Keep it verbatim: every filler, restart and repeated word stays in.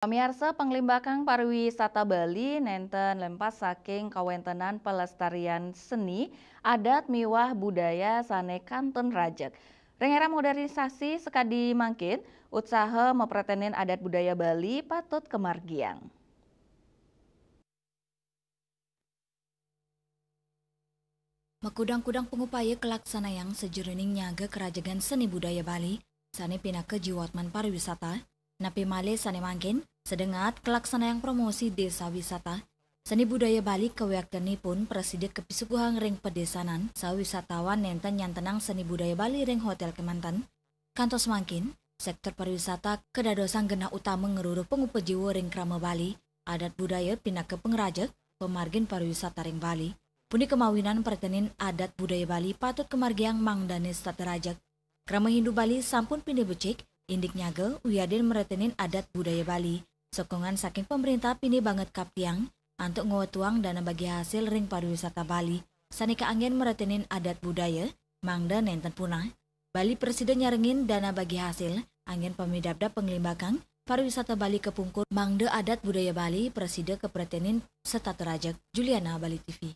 Pamiarsa, panglimbakang pariwisata Bali nénten lempas saking kawéntenan pelestarian seni, adat miwah budaya sané kantun rajeg. Ring éra modernisasi sakadi mangkin, utsaha mapreténin adat budaya Bali patut kamargiang. Makudang-kudang pangupaya kalaksanayang sajeroning nyaga karajegan seni budaya Bali, sané pinaka jiwatman pariwisata, napi malih sané mangkin, sadengat kalaksanayang promosi désa wisata. Seni budaya Bali kawiaktanipun prasida kapisuguhang ring padésanan, saha wisatawan nénten nyantenang seni budaya Bali ring hotél kémanten. Kantos mangkin, séktor pariwisata kadadosang genah utama ngruruh pangupa jiwa ring krama Bali, adat budaya pinaka pangrajeg pamargin pariwisata ring Bali. Punika mawinan mreténin adat budaya Bali patut kamargiang mangdané setata rajeg. Krama Hindu Bali sampun pinih becik, indik nyaga wiadin mreténin adat budaya Bali. Sokongan saking pamréntah pinih banget kaptiang, antuk ngwetuang dana bagi hasil ring pariwisata Bali, sané kaanggén mreténin adat budaya, mangda nénten punah. Bali prasida nyarengin dana bagi hasil, anggén pamidabdab panglimbakang pariwisata Bali kapungkur, mangda adat budaya Bali prasida kapreténin setata rajeg. Juliana, Bali T V.